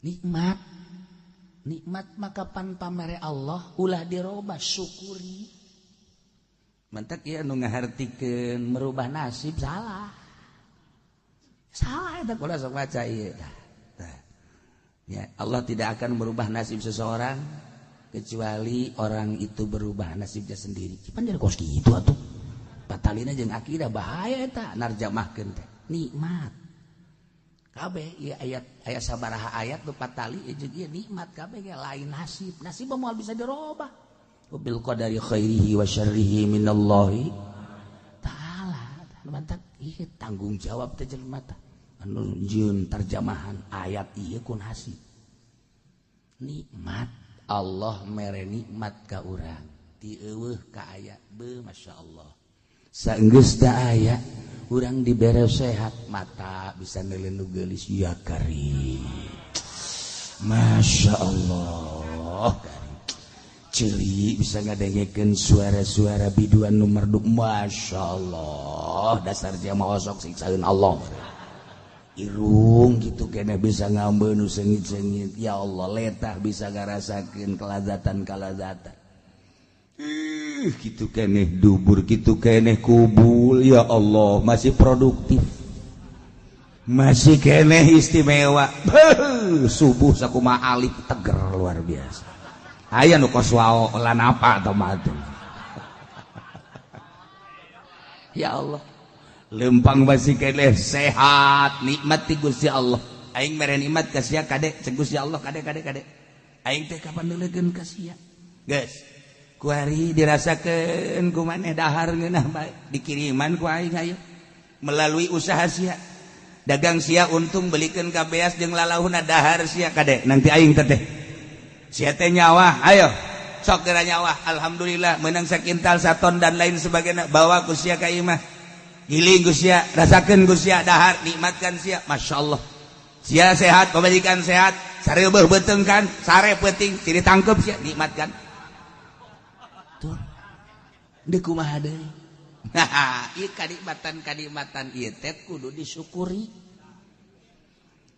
Nikmat. Nikmat maka pan pamere Allah ulah dirobah, syukuri. Mantak ieu anu ngahartikeun merubah nasib salah. Salah eta kula sok maca ieu. Ya, Allah tidak akan merubah nasib seseorang kecuali orang itu berubah nasibnya sendiri. Pan jadi kos kitu atuh. Batalina jeung akidah bahaya eta narjamahkeun teh. Nikmat. Kabeh ieu ayat aya sabaraha ayat nu patali jeung ieu nikmat kabeh ge lain nasib. Nasib moal bisa dirobah. Bil qadari khairihi wa syarrihi minallahi ta'ala. Mantak ieu tanggung jawab teh jelema teh. Anu jieun terjemahan ayat ieu ku nasib. Nikmat Allah mere nikmat ka urang. Ti eueuh ka aya beuh masyaallah. Saenggeus da aya urang dibere sehat, mata bisa neuleun nu geulis ya karim. Masya Allah. Ceuli bisa ngadengekeun suara-suara biduan nu merdu masya Allah. Dasar jamaah osok siksaeun Allah. Irung gitu kena bisa ngambeun nu seungit-seungit. Ya Allah, letah bisa ngarasakeun kelazatan-kelazatan. Gitu keneh dubur, gitu keneh kubul. Ya Allah, masih produktif, masih keneh istimewa. Beuh, subuh sakumaha alif teger luar biasa. Aya nu kos wao lan apa atau matu. Ya Allah, lempang masih keneh sehat, nikmat ti Gusti Allah. Aing mere nikmat ka sia kade, cek Gusti Allah kade kade kade. Aing teh kapan neulekeun ka sia? Geus. Kuari dirasakeun ku maneh dahar ngeunah bae dikiriman ku aing ayo melalui usaha sia dagang sia untung belikeun ka beas jeung lalahuna dahar sia kade nanti aing teh sia teh nyawa ayo sok geura nyawa alhamdulillah menang sakintal saton dan lain sebagainya bawa ku sia ka imah giling ku sia rasakeun ku sia dahar nikmatkan sia masyaallah sia sehat pamajikan sehat sareubeung beuteung kan sare peuting ciri tangkep sia nikmatkan. Tuh. Deui kumaha deui. Nah, ieu kanikmatan-kanikmatan ieu teh kudu disyukuri.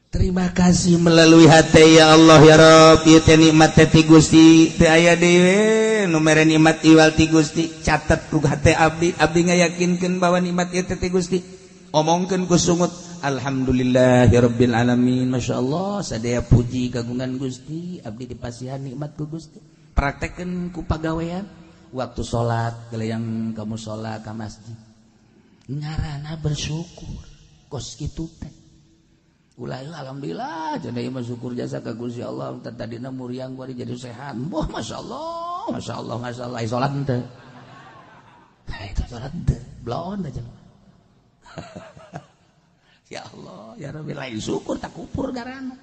Terima kasih melalui hati ya Allah ya Rabb, ieu teh nikmat teh ti Gusti, teu aya deui nu mere nikmat iwal ti Gusti. Catet ku hate abdi, abdi ngayakinkeun bahwa nikmat ieu teh ti Gusti. Omongkeun ku sungut, alhamdulillahirabbil alamin, masyaallah sadaya puji kagungan Gusti, abdi dipasihan nikmat ku Gusti. Praktekkeun ku pagawean. Waktu sholat, yang kamu sholat ke masjid, ngarana bersyukur, kos kitu teh. Ulah alhamdulillah, jadi mah syukur jasa ka Gusti Allah, tadina muriang bari jadi sehat. Wah, masyaallah, masyaallah, masyaallah, sholat henteu. Itu sholat henteu, bloon aja. Ya Allah, ya Rabbi, lain syukur tak kupur garana.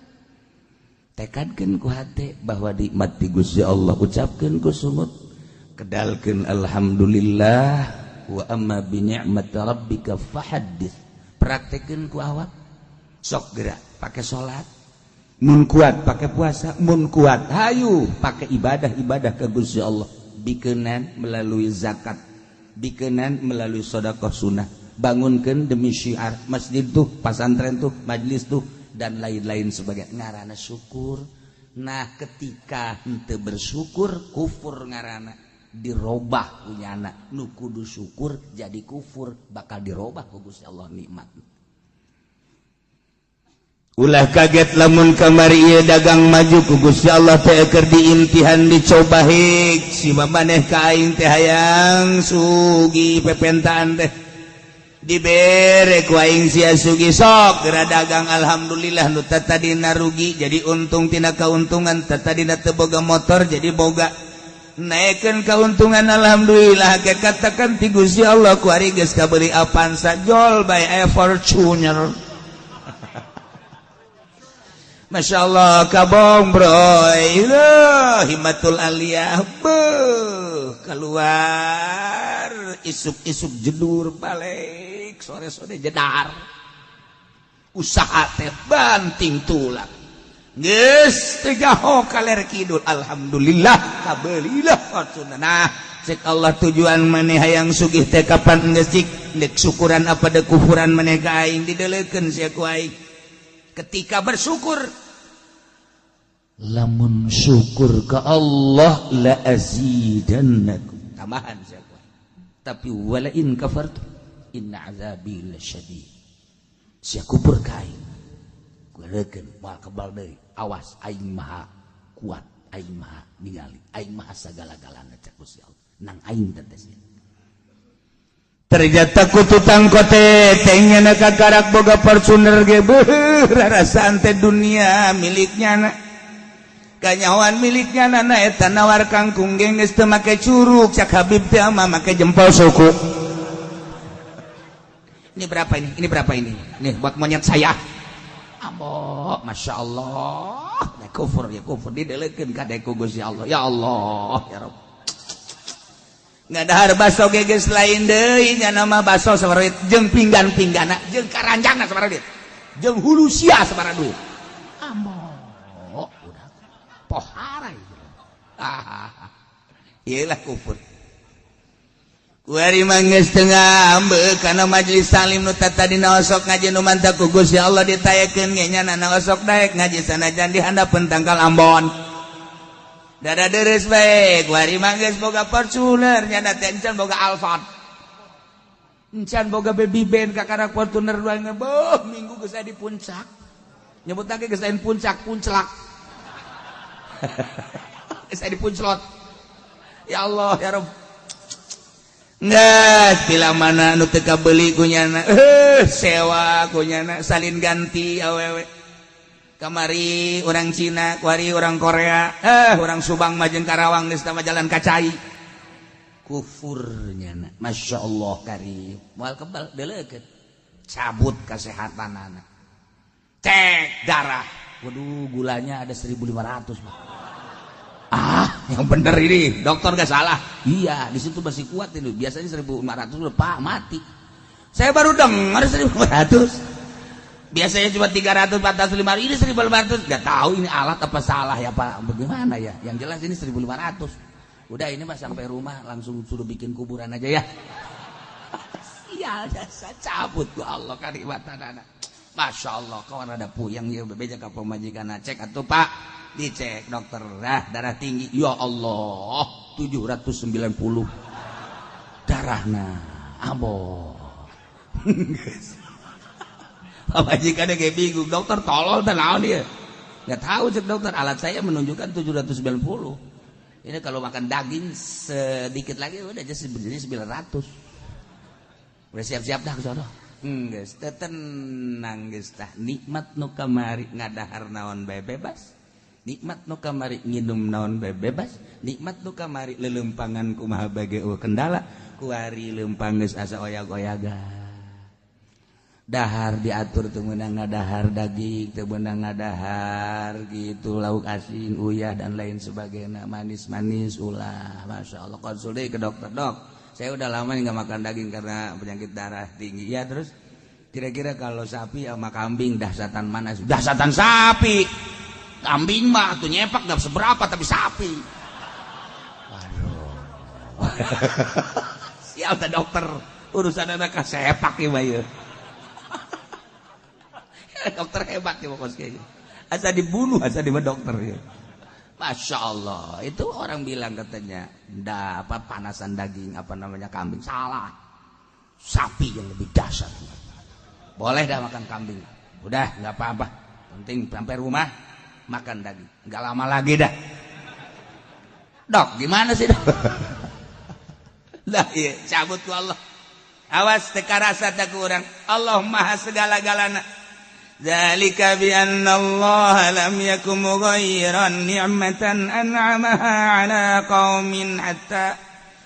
Tekadkeun ku hate bahwa nikmat ti Gusti Allah, ucapkeun ku sungut. Kedalkeun alhamdulillah wa amma bi ni'mati rabbika fahaddits. Praktekeun ku awak. Sok gerak pake salat. Mun kuat pake puasa, mun kuat hayu pake ibadah-ibadah ka Gusti Allah. Bikeunan melalui zakat, bikeunan melalui sedekah sunnah. Bangunkeun demi syiar masjid tuh, pasantren tuh, majlis tuh dan lain-lain sebagai ngarana syukur. Nah, ketika henteu bersyukur kufur ngarana. Dirobah punya anak nu kudu syukur jadi kufur bakal dirobah ku Gusti Allah nikmat. Ulah kaget lamun kamari ieu dagang maju ku Gusti Allah teh keur diimtihan dicoba hik si maneh ka aing teh hayang sugi pepentaan teh dibere ku aing sia sugi sok geura dagang alhamdulillah nu tadina rugi jadi untung tina kauntungan tadina teu boga motor jadi boga naikkan keuntungan alhamdulillah ke katakan ti Gusti Allah ku ari geus kabeuli Avanza jol by Fortuner. Masya Allah kabong bro himmatul aliyah beuh keluar isuk-isuk jedur balik sore-sore jedar usaha teh banting tulang geus teu jaho kaler kidul alhamdulillah kabeulilah Fortuner. Nah cek Allah tujuan maneh hayang sugih teh kapan geus cik deuk syukuran apa deuk kufuran maneh ka aing dideulekeun sia ku aing. Ketika bersyukur Lamun syukur ke Allah la azidannakum, tambahan sia. Tapi wala in kafartum inna azabi lasyadid. Sia kufur ka aing, gurekeun moal kebal deui. Awas, aing maha kuat, aing maha ningali, aing maha sagala-galana, cek Gusti Allah. Nang aing teh sia. Ternyata ku tukang kote teh kakarak boga Fortuner ge beuh rarasaan teh dunia miliknya na. Kanyawan miliknya nana eta nawar kangkung ge geus teu make curug, cak Habib teh mah make jempol suku. Ini berapa ini? Ini berapa ini? Nih buat monyet saya. Ambo, Masya Allah. Nah, kufur ya kufur didelekeun ka ku Gusti Allah. Ya Allah, ya Rabb. Ngadahar baso ge geus lain deui, nya nama baso sabaraha duit, jeung pinggan-pinggana, jeung karanjangna sabaraha duit, jeung hulu sia sabaraha duit. Ambo, udah pohara itu. Ah, iyalah kufur. Kuari mah geus teu ngambek kana majelis taklim nu tadina osok ngaji nu mantap ku Gusti Allah ditaekeun ge nya na osok daek ngaji sanajan di handapeun tangkal ambon. Dada deres bae, kuari mah geus boga Fortuner, nya teh encan boga Alphard. Encan boga baby band kakara Fortuner dua beuh minggu geus di puncak. Nyebut lagi geus lain puncak, punclak. Geus di punclot. Ya Allah, ya Rabb. Nggak, bila mana nu teu kabeli kunyana, sewa kunyana, salin ganti awewe. Kamari orang Cina, kuari orang Korea, orang Subang majeng Karawang geus tama jalan kacai. Kufurnya na. Masya Allah karim. Moal kebal deuleukeun. Cabut kasehatanana. Cek darah. Waduh, gulanya ada 1500, Pak. Ah, yang bener ini, dokter gak salah. Iya, di situ masih kuat ini. Biasanya 1500 udah Pak mati. Saya baru dengar 1500. Biasanya cuma 300, 400, 500. Ini 1500. Gak tahu ini alat apa salah ya Pak. Bagaimana ya? Yang jelas ini 1500. Udah ini Mas sampai rumah langsung suruh bikin kuburan aja ya. Sial jasa cabut gua Allah kanikmatan anak. Masya Allah, kawan ada puyeng ya bebeja ka pamajikan cek atuh Pak. Dicek dokter, nah, darah tinggi. Ya Allah, 790 darahna. Ambo. Pamajikannya kayak bingung, dokter tolol teh naon dia. Nggak tahu cek dokter, alat saya menunjukkan 790. Ini kalau makan daging sedikit lagi udah aja sebenarnya 900. Udah siap-siap dah ke sono. Geus teh tenang geus tah, nikmat nu kamari ngadahar naon bae bebas. Nikmat nu kamari nginum naon bae bebas, nikmat nu kamari lelempangan kumaha bae eueuh kendala, kuari lempang geus asa oyag-oyagan. Dahar diatur teu meunang ngadahar daging, teu meunang ngadahar gitu lauk asin, uyah dan lain sebagainya, manis-manis ulah. Masya Allah, konsul deui ke dokter, "Dok, saya udah lama nih nggak makan daging karena penyakit darah tinggi." Ya terus kira-kira kalau sapi sama kambing dahsatan mana? Dahsatan sapi. Kambing mah tuh nyepak gak seberapa tapi sapi. Waduh. Sial teh dokter, urusan anak sepak ya bae. Dokter hebat ya pokoknya. Asa dibunuh, asa di dokter ya. Masya Allah, itu orang bilang katanya, ndak apa panasan daging apa namanya kambing, salah. Sapi yang lebih dahsyat. Boleh dah makan kambing. Udah, nggak apa-apa. Penting sampai rumah makan daging. Nggak lama lagi dah. Dok, gimana sih, Dok? Lah iya, cabut ku Allah. Awas teka rasa tak kurang. Allah maha segala-galana. Zalika bi anna Allah lam yakum mughayyiran ni'matan an'amaha ala qaumin hatta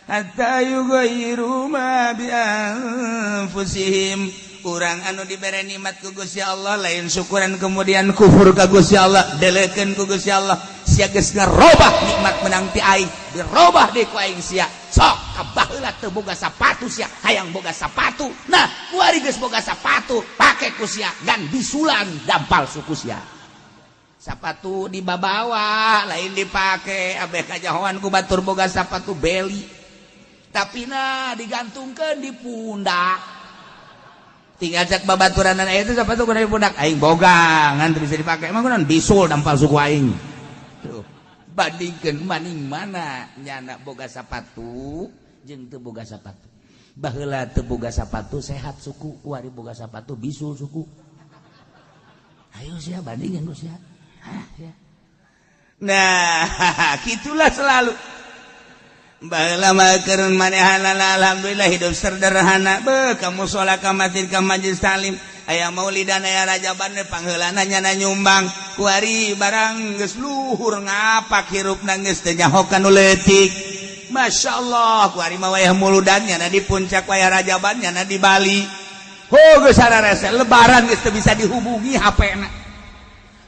hatta yughayyiru ma bi anfusihim. Urang anu dibere nikmat ku Gusti Allah lain syukuran kemudian kufur ka Gusti Allah, delekeun ku Gusti Allah. Sia geus ngarobah nikmat menang ti aing, dirobah deui ku aing sia. Sok ka baheula teu boga sapatu sia, hayang boga sapatu. Nah, kuari geus boga sapatu, pake ku sia gan bisulan dampal suku sia. Sapatu dibabawa, lain dipake, abeh kajahoan ku batur boga sapatu beli. Tapi nah digantungkeun di pundak. Tinggal cek babaturan itu sepatu kudu di pundak aing boga ngan teu bisa dipake, emang kunaon bisul dampal suku aing. Tuh, bandingkeun maning mana nyana boga sapatu jeung teu boga sapatu. Baheula teu boga sapatu sehat suku, kuari boga sapatu bisul suku. Ayo sia bandingkeun ku sia. Hah, sia. Nah, gitulah selalu. Baheula mah keur manehanana alhamdulillah hidup sederhana. Beuh, ka mushola, ka masjid, ka majlis taklim, aya maulidan, aya rajaban, pangheulana nyana nyumbang. Kuari barang geus luhur ngapak hirupna geus teu nyaho ka nu leutik. Masya Allah, kuari mah wayah muludan nyana di puncak, wayah rajaban nyana di Bali. Oh, geus sararese lebaran geus teu bisa dihubungi HP-na.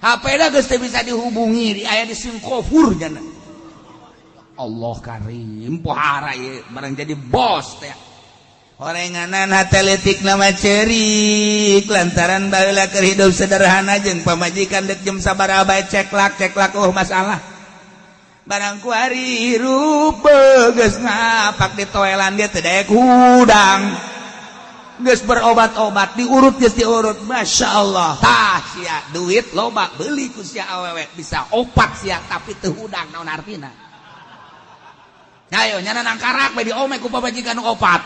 HP-na geus teu bisa dihubungi, di aya di Singapura nyana. Allah karim, pohara ieu barang jadi bos teh. Horenganan hate leutik nama cerik lantaran baheula keur hidup sederhana jeung pamajikan dek jam sabaraha bae ceklak ceklak, oh masalah. Barang kuari hirup geus ngapak di toelan dia teu daek hudang. Geus berobat-obat, diurut geus diurut, Masya Allah. Tah sia duit loba beli ku sia awewe bisa opat sia tapi teu hudang, naon artina? Ayo nyana nangkarak bae diome ku pamajikan opat.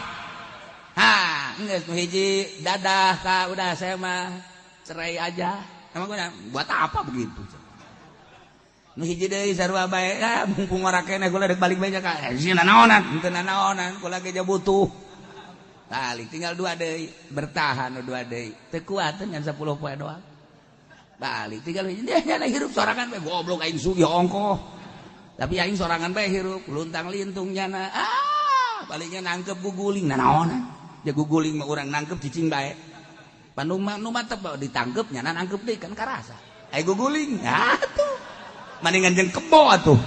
Ha, geus nu hiji dadah ka udah saya mah cerai aja. Emang gua buat apa begitu? Nu hiji deui sarua bae, ah mumpung ora keneh kula dek balik bae ka. Sieun naonan, henteu naonan, kula ge butuh. Balik tinggal dua deui, bertahan nu dua deui. Teu kuat ngan 10 poe doang. Balik tinggal hiji dia nyana hirup sorangan bae, goblok aing sugih ongkoh. Tapi aing sorangan bae hirup, luntang lintung nyana. Ah, palingnya nangkep guguling nanaonan. Ya guguling mah urang nangkep cicing bae. Bandung mah nu mantep ditangkep nyana nangkep deui kan karasa. Ai guguling, ah tuh. Mendingan jeung kebo atuh.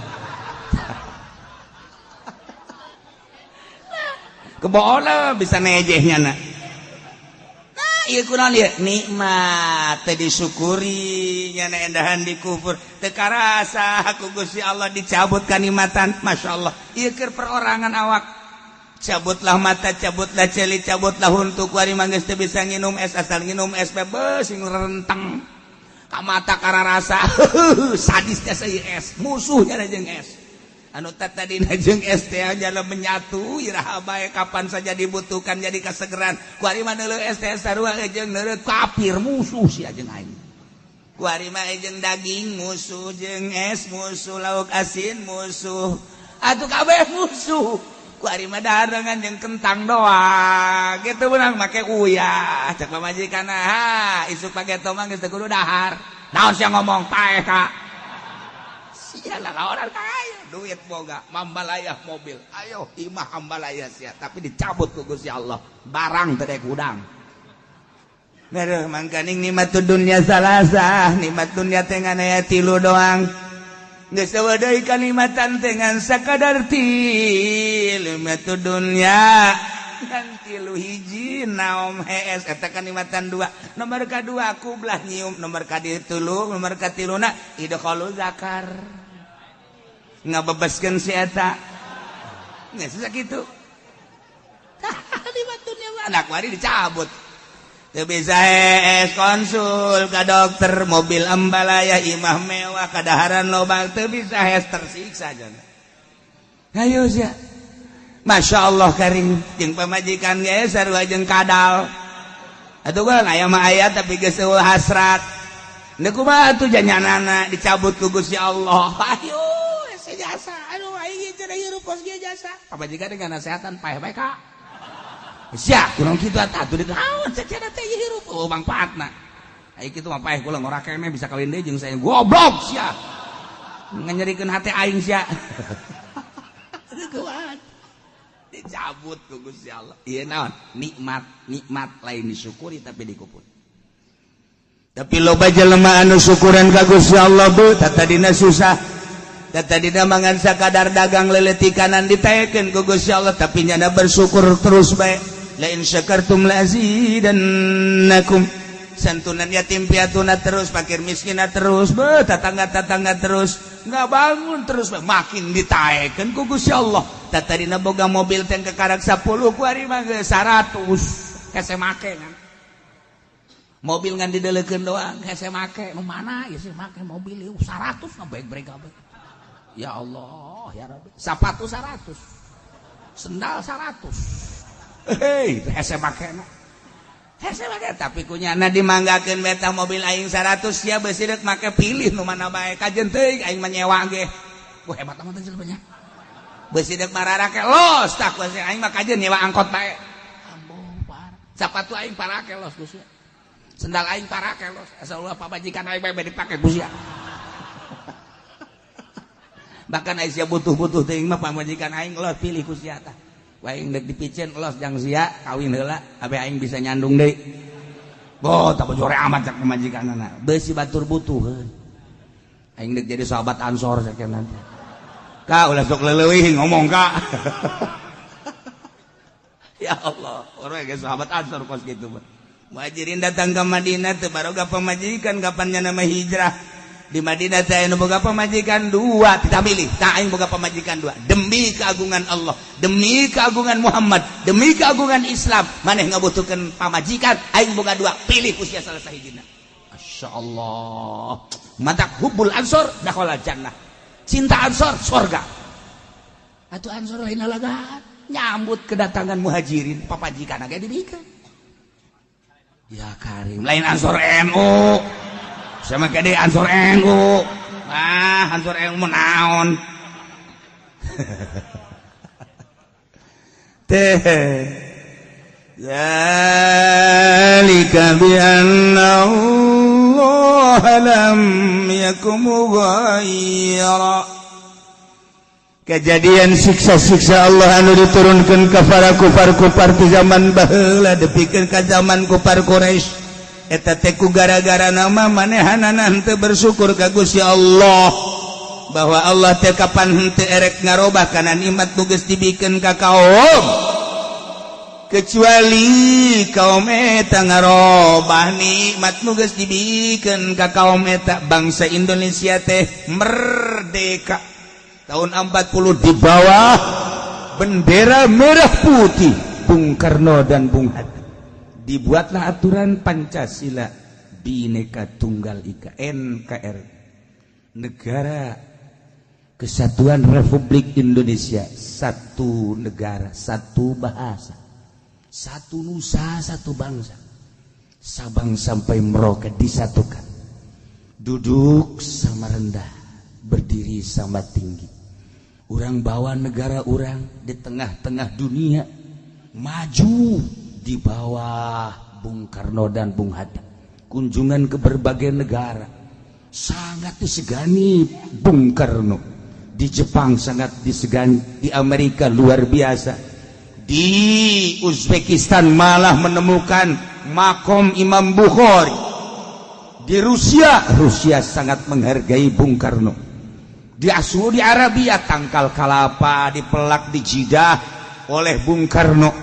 Kebo lah bisa nejeh nyana. Nah, ieu kunaon ieu? Nikmat teh disyukuri nyana endahan dikufur. Teu karasa ku Gusti Allah dicabut kanikmatan. Masya Allah. Ieu keur perorangan awak. Cabutlah mata, cabutlah ceuli, cabutlah huntu, kuari mah geus teu bisa nginum es, asal nginum es bebas sing renteng. Ka mata kararasa sadisnya saya es, musuhnya jeung es. Anu tadina jeung es teh jalan menyatu iraha bae kapan saja dibutuhkan jadi kasegeran. Kuari mah neuleuh es teh sarua jeung neuleuh kafir, musuh sia jeung aing. Kuari mah jeung daging musuh, jeung es musuh, lauk asin musuh. Atuh kabeh musuh. Kuari mah dahareungan jeung kentang doang. Gitu beunang make uyah. Cek pamajikan, ha, isuk pageto mah geus teu kudu dahar. Naon sia ngomong paeh ka? Sialah orang kaya, duit boga, mambalayah mobil. Ayo imah ambalaya sia, tapi dicabut ku Gusti Allah. Barang teu daek hudang. Mereuh mangkaning nikmat dunya salasah, nikmat dunya teh ngan aya tilu doang. Geus eueuh deui kanikmatan teh ngan sakadar tilu nikmat dunya. Ngan tilu hiji naom hees eta kanikmatan dua. Nomor kadua kublah nyium, nomor katilu, nomor katiluna idkhalu zakar. Ngabebaskeun si eta. Geus sakitu. Tah nikmat dunya mah anak wari dicabut. Teu bisa hees konsul ka dokter, mobil ambalaya, imah mewah, kadaharan loba, teu bisa hees tersiksa jana. Ayo sia. Masya Allah karim jeung pamajikan ge sarua jeung kadal. Atuh kan aya mah aya tapi geus eueuh hasrat. Deuk kumaha atuh janyanana dicabut ku Gusti Allah. Ayo hese jasa. Aduh aing cenah hirup kos ge jasa. Pamajikan dengan nasehatan paeh bae ka. Sia kunaon kitu atuh deuk naon cenah teh hirup oh mangfaatna. Aing kitu mah paeh kula ngora keneh bisa kawin deui jeung saya. Goblok sia. Nganyerikeun hate aing sia. Kuat. Dicabut ku Gusti Allah. Ieu naon? Nikmat, nikmat lain disyukuri tapi dikupur. Tapi loba jelema anu syukuran ka Gusti Allah bu, tatadina susah. Tatadina mangan sakadar dagang leuleutikanan ditaekeun ku Gusti Allah tapi nyana bersyukur terus bae. La in syakartum la azidannakum. Santunan yatim piatuna terus, fakir miskina terus, be tetangga-tetangga terus, nggak bangun terus, be. Makin ditaekeun ku Gusti Allah. Tatadina boga mobil teh kekarak 10 ku ari mah geus 100 hese make kan. Mobil ngan dideleukeun doang hese make, nu mana ieu sih make mobil ieu 100 ngabrek-brek kabeh. Ya Allah, ya Rabbi. Sapatu 100. Sendal 100. Hei, hese makena. Hese make tapi kunyana dimanggakeun beta mobil aing 100 sia beusi deuk make pilih nu mana bae kajen teuing aing mah nyewa ge. Wah hebat amat jelema nya. Beusi deuk mararake los tah ku aing mah kajen nyewa angkot bae. Ambo parah. Sapatu aing parake los ku sia. Sendal aing parake los. Asa ulah pamajikan aing bae dipake ku sia. Bahkan Aisyah butuh-butuh teuing mah pamajikan aing los pilih ku sia tah. Aing dek dipicen los jang sia kawin heula abe aing bisa nyandung deui. Boh tak bojore amat cak pamajikanana. Beusi batur butuh. Aing dek jadi sahabat Ansor cak nanti. Ka ulah sok leuwih ngomong ka. Ya Allah, orang ge sahabat Ansor kos kitu mah. Muhajirin datang ke Madinah teu baroga pamajikan kapan nya nama hijrah. Di Madinah saya nu boga pamajikan dua, tidak milih. Tak aing boga pamajikan dua. Demi keagungan Allah, demi keagungan Muhammad, demi keagungan Islam, maneh ngabutuhkeun pamajikan, aing boga dua, pilih usia salah sahijina. Masya Allah. Matak hubbul ansor dakhala jannah. Cinta ansor sorga. Atuh ansor lain lalagaan, nyambut kedatangan muhajirin, pamajikan ge dibikeun. Ya Karim, lain ansor NU. Sama kade Ansor NU. Ah, Ansor NU naon. Teh. Zalika bi anna Allah lam yakum mughayyira. Kejadian siksa-siksa Allah anu diturunkeun ka para kufar-kufar di zaman baheula depikeun ka zaman kufar Quraisy. Eta teh ku gara-gara nama manehanana henteu bersyukur ka Gusti Allah bahwa Allah teh kapan henteu erek ngarobah kana nikmat nu geus dibikeun ka kaum kecuali kaum eta ngarobah nikmat nu geus dibikeun ka kaum eta. Bangsa Indonesia teh merdeka tahun 40 di bawah bendera merah putih Bung Karno dan Bung Hatta. Dibuatlah aturan Pancasila Bhinneka Tunggal Ika NKRI, Negara Kesatuan Republik Indonesia, satu negara, satu bahasa, satu nusa, satu bangsa. Sabang sampai Merauke disatukan. Duduk sama rendah, berdiri sama tinggi. Urang bawa negara urang di tengah-tengah dunia maju di bawah Bung Karno dan Bung Hatta. Kunjungan ke berbagai negara sangat disegani Bung Karno. Di Jepang sangat disegani, di Amerika luar biasa, di Uzbekistan malah menemukan makom Imam Bukhari. Di Rusia, Rusia sangat menghargai Bung Karno. Di Saudi Arabia tangkal kalapa dipelak di Jidah oleh Bung Karno.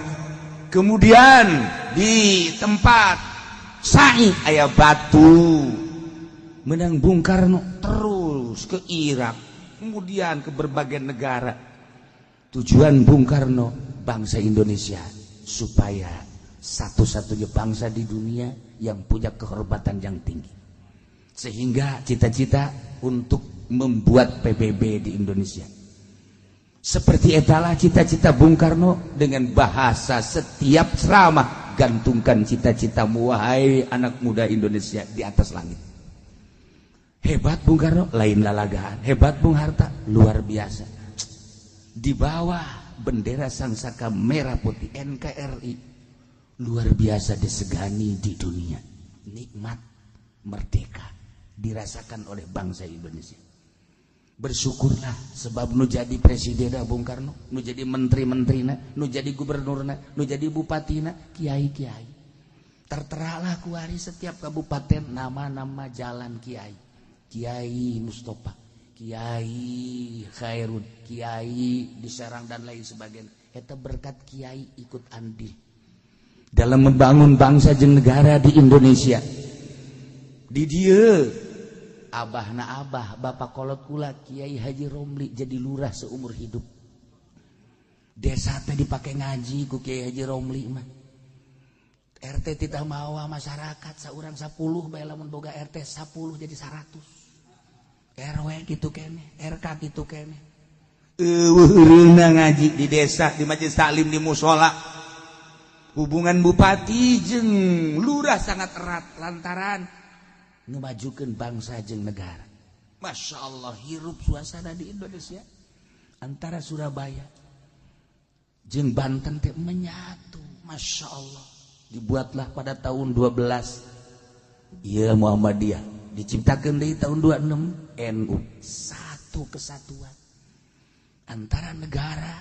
Kemudian di tempat Sa'i aya batu menang Bung Karno, terus ke Irak, kemudian ke berbagai negara. Tujuan Bung Karno bangsa Indonesia supaya satu-satunya bangsa di dunia yang punya kehormatan yang tinggi. Sehingga cita-cita untuk membuat PBB di Indonesia. Seperti etalah cita-cita Bung Karno dengan bahasa setiap ceramah, gantungkan cita-citamu wahai anak muda Indonesia di atas langit. Hebat Bung Karno, lain lalagaan. Hebat Bung Hatta, luar biasa. Di bawah bendera sangsaka merah putih NKRI, luar biasa disegani di dunia. Nikmat merdeka dirasakan oleh bangsa Indonesia. Bersyukurlah sebab nu jadi presiden Bung Karno, nu jadi menteri-menterina, nu jadi gubernurna, nu jadi bupatina, kiai-kiai. Terteralah kuari setiap kabupaten nama-nama jalan kiai. Kiai Mustafa, Kiai Khairun, Kiai di Serang dan lain sebagainya. Eta berkat kiai ikut andil dalam membangun bangsa jeung negara di Indonesia. Di dieu abah na abah, bapak kolot kula Kiai Haji Romli jadi lurah seumur hidup. Desa teh dipake ngaji ku Kiai Haji Romli mah. RT tidak mawa masyarakat saurang 10 bae lamun boga RT 10 jadi 100. RW kitu keneh, RK kitu keneh. Euweuh ngaji di desa, di majelis taklim, di musola. Hubungan bupati jeung lurah sangat erat lantaran ngemajukeun bangsa jeung negara. Masya Allah, hirup suasana di Indonesia antara Surabaya jeung Banten teh menyatu. Masya Allah, dibuatlah pada tahun 12 iya Muhammadiyah, diciptakan di tahun 26 NU, satu kesatuan antara negara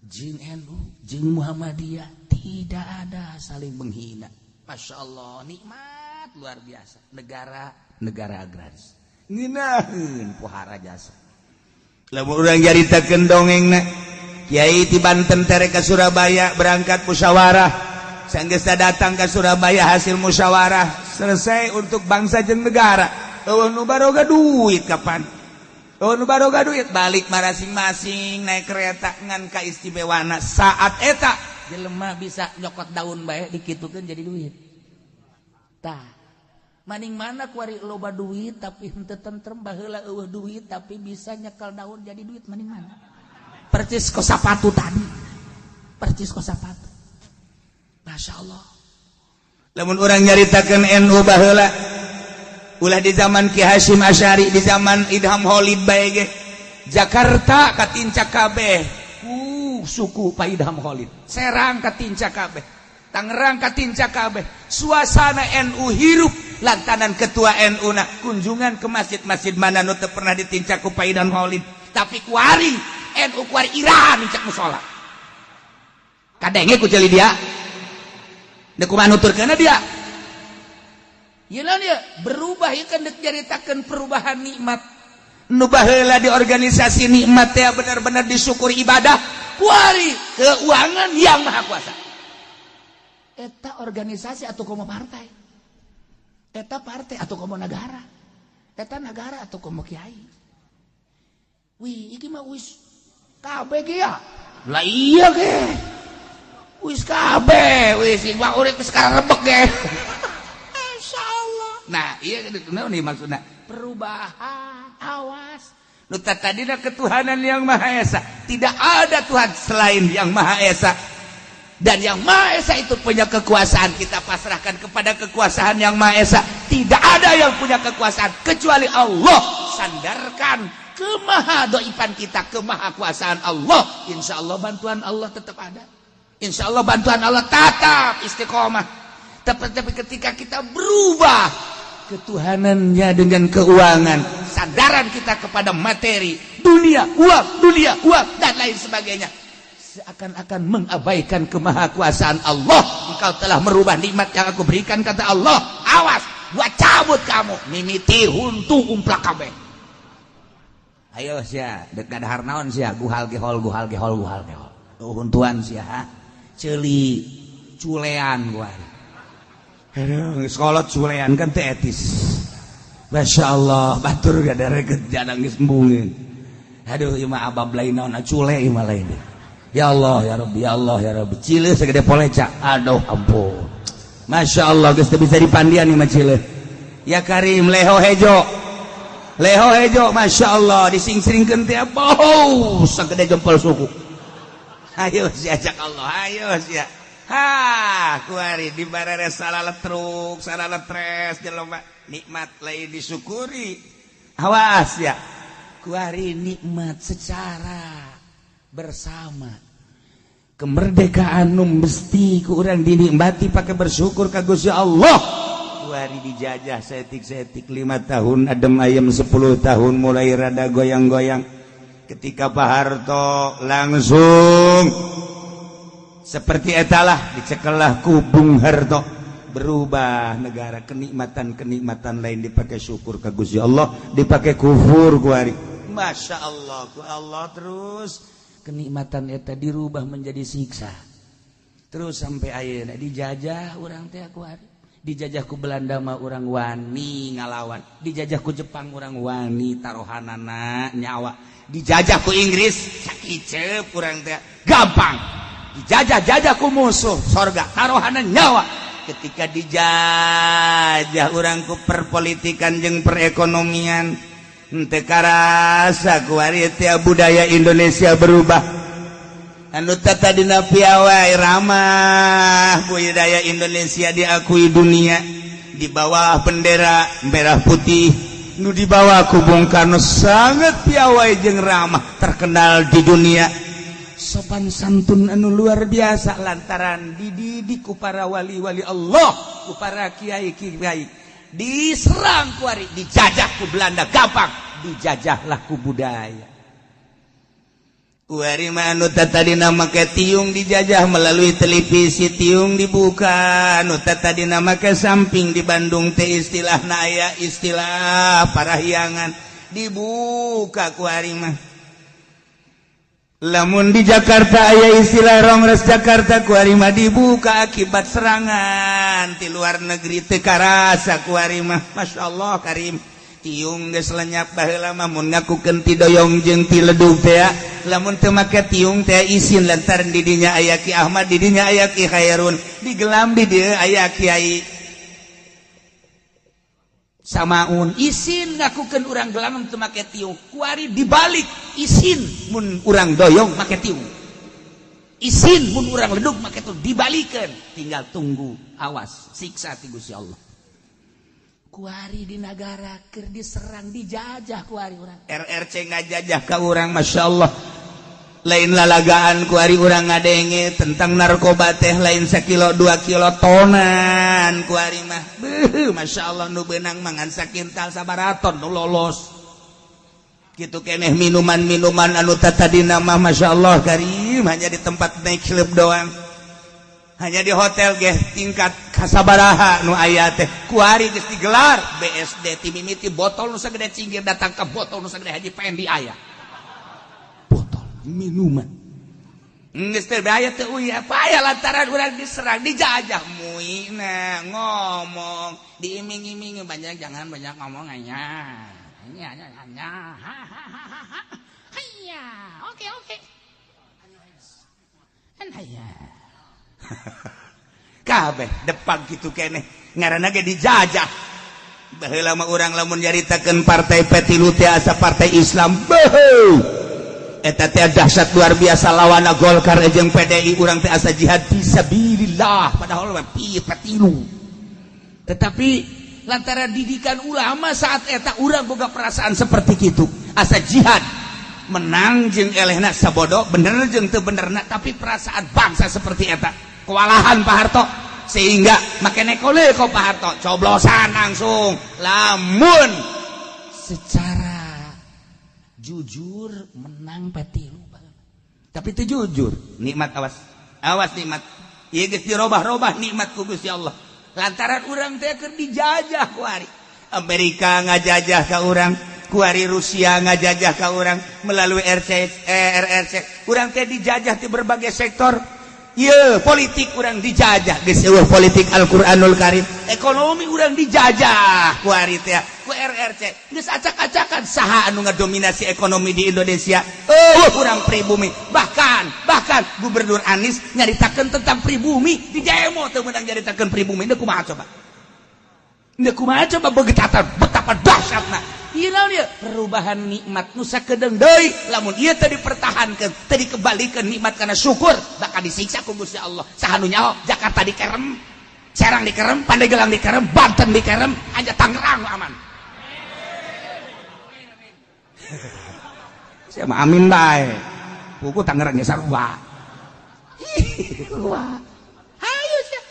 jeung NU jeung Muhammadiyah, tidak ada saling menghina. Masya Allah, nikmat luar biasa. Negara negara agraris ngeunaheun pohara jasa. Lamun urang nyaritakeun dongengna, Kiai ti Banten tere ke Surabaya berangkat musyawarah. Sanggeus datang ke Surabaya, hasil musyawarah selesai untuk bangsa jeung negara. Euweuh nu baroga duit kapan? Euweuh nu baroga duit, balik masing-masing naik kereta ngan kaistimewana saat eta jelema bisa nyokot daun bae dikitukeun jadi duit. Tah, maning mana kuari loba duit tapi henteu tentrem, baheula euweuh duit tapi bisa nyekel daun jadi duit, maning mana? Percis ko sapatu tadi. Percis ko sapatu. Masya Allah. Lamun urang nyaritakeun NU baheula, ulah di zaman Ki Hasyim Asy'ari, di zaman Idham Holid bae ge. Jakarta katincak kabeh. Suku Pak Idham Holid. Serang katincak kabeh. Tangerang katincak kabeh. Suasana NU hirup lantaran ketua NU na kunjungan ke masjid-masjid mana nu teu pernah ditincak ku Pak Idham Holid. Tapi kuari NU kuari iraha nincak musola. Kadenge ku ceuli dia. Deuk kumaha nuturkeunna dia. Ieu naon ieu? Berubah ieu kan deuk nyaritakeun perubahan nikmat. Nu baheula di organisasi nikmat teh benar-benar disyukuri ibadah, kuari keuangan yang maha kuasa. Eta organisasi atau komo partai? Eta partai atau komo negara? Eta negara atau komo kiai? Wih, iki mah wis kabeh ge ya. Lah iya ge. Wis kabeh, wis iki mah urip wis karebek ge. Masyaallah. Nah, iya naon nih maksudna? Perubahan, awas. Nu tadina ketuhanan yang Maha Esa. Tidak ada Tuhan selain yang Maha Esa. Dan yang Maha Esa itu punya kekuasaan. Kita pasrahkan kepada kekuasaan yang Maha Esa. Tidak ada yang punya kekuasaan kecuali Allah. Sandarkan kemahadoipan kita, kemahakuasaan Allah. Insya Allah bantuan Allah tetap ada. Insya Allah bantuan Allah tetap istiqomah. Tapi ketika kita berubah ketuhanannya dengan keuangan, sandaran kita kepada materi, dunia, uang, dan lain sebagainya, seakan-akan mengabaikan kemahakuasaan Allah. Engkau telah merubah nikmat yang aku berikan, kata Allah. Awas, gua cabut kamu. Mimiti huntu umplak kabeh. Ayo sia, dek dahar naon sia, guhal gehol guhal gehol guhal gehol. Tuh huntuan sia, ha? Ceuli culean gua. Aduh, sekolah culean kan teu etis. Masya Allah, batur gak ada reket jangan geus embungeun. Aduh, ieu mah abab lain naon, cule ieu mah lain. Ya Allah, ya Rabbi, ya Allah, ya Rabbi. Cile segede poleca. Aduh, ampun. Masya Allah, geus teu bisa dipandian ieu mah cile. Ya Karim, leho hejo. Leho hejo, Masya Allah, dising-singkeun teh bau segede jempol suku. Ayo sia cak Allah, ayo sia. Ha, kuari di barere salah letruk, salah letres jelema nikmat lain disyukuri. Awas ya. Kuari nikmat secara bersama. Kemerdekaan nu mesti ku urang dinikmati pakai bersyukur ka Gusti Allah. Kuari dijajah setik-setik 5 tahun, adem ayem 10 tahun mulai rada goyang-goyang. Ketika Pak Harto langsung seperti etalah dicekelah ku Bung Harto, berubah negara, kenikmatan-kenikmatan lain dipakai syukur ke Gusti Allah, dipakai kufur kuari. Masya Allah, ku Allah terus kenikmatan eta dirubah menjadi siksa. Terus sampai ayeuna dijajah urang teh kuari. Dijajah ku Belanda mah urang wani ngalawan, dijajah ku Jepang urang wani taruhanana nyawa, dijajah ku Inggris sakiceup urang teh gampang. Dijajah-jajah ku musuh sorga taruhana nyawa. Ketika dijajah urang ku perpolitikan jeung perekonomian, Henteu karasa kuari teh budaya Indonesia berubah. Anu tadina piawai ramah budaya Indonesia diakui dunia di bawah bendera merah putih nu dibawa ku Bung Karno sangat piawai jeung ramah terkenal di dunia. Sopan santun anu luar biasa lantaran dididik ku para wali-wali Allah, ku para kiai-kiai. Diserang kuari, dijajah ku Belanda gampang, dijajahlah ku budaya. Kuari mah anu tadina make tiung dijajah melalui televisi, tiung dibuka. Anu tadina make samping di Bandung teh istilahna aya istilah parahyangan dibuka kuari mah. Lamun di Jakarta aya istilah Rongres Jakarta kuari mah dibuka akibat serangan di luar negeri teu karasa kuari mah. Masya Allah karim. Tiung geus lenyap baheula mah mun ngakukeun ti doyong jeung ti ledug teh lamun teu make tiung teh isin lantaran di dinya aya Ki Ahmad, di dinya aya Ki Khairun, digelam di dieu aya Kiai Samaun, isin ngakukeun urang gelam teu make tiung. Kuari dibalik isin mun urang doyong make tiung, isin mun urang ledug make tiung, dibalikeun. Tinggal tunggu, awas siksa ti Gusti Allah. Kuari di negara keur diserang dijajah kuari urang. RRC ngajajah ka urang, Masya Allah. Lain lalagaan kuari urang ngadenge tentang narkoba teh lain sakilo 2 kilo tonan kuari mah. Beuh, Masya Allah nu beunang mangan sakintal sabaraton nu lolos. Kitu keneh minuman-minuman anu tatadina mah Masya Allah karim hanya di tempat night club doang. Hanya di hotel geh tingkat kasabaraha nu aya teh kuari geus digelar BSD ti mimiti botol nu sagede cinggir datang ke botol nu sagede Haji Pendi aya botol minuman geus teh aya teh uy apa aya lantaran urang diserang dijajah muina ngomong diiming-iming banyak jangan banyak ngomong anya anya anya ha ha ha ha hayya oke oke an hayya kabeh depan gitu keneh ngaranna ge dijajah. Baheula mah urang lamun nyaritakeun partai P3 teh asa partai Islam beuh eta teh dahsyat luar biasa lawanna Golkar jeung PDI urang teh asa jihad fisabilillah padahal mah P3. Tetapi lantaran didikan ulama saat eta urang boga perasaan seperti kitu asa jihad menang jeung elehna sabodo bener jeung teu benerna tapi perasaan bangsa seperti eta kewalahan Pak Harto sehingga make nekole ko Pak Harto coblosan langsung lamun secara jujur menang P3 tapi itu jujur nikmat awas awas nikmat ieu geus dirobah-robah nikmat ku Gusti Allah lantaran urang teh keur dijajah kuari Amerika ngajajah ka urang kuari Rusia ngajajah ka urang melalui RRC urang teh dijajah di berbagai sektor. Iya, politik urang dijajah geus eueuh politik Al-Qur'anul Karim, ekonomi urang dijajah kuari teh ku RRC geus acak-acakan saha anu ngadominasi ekonomi di Indonesia eueuh urang pribumi bahkan Gubernur Anies nyaritakeun tentang pribumi di demo teu meunang nyaritakeun pribumi deuk kumaha coba deuk kumaha coba begetatan betapa dahsyatna. Ieu naon ieu perubahan nikmat nu sakedeung deui lamun ieu teu dipertahankeun teu dikebalikeun nikmat kana syukur bakal disiksa ku Gusti Allah. Saha nu nyaho Jakarta dikerem, Serang dikerem, Pandeglang dikerem, Banten dikerem, aja Tangerang aman. Sia mah amin bae. Buku Tangerang ge sarua. Hayu sia.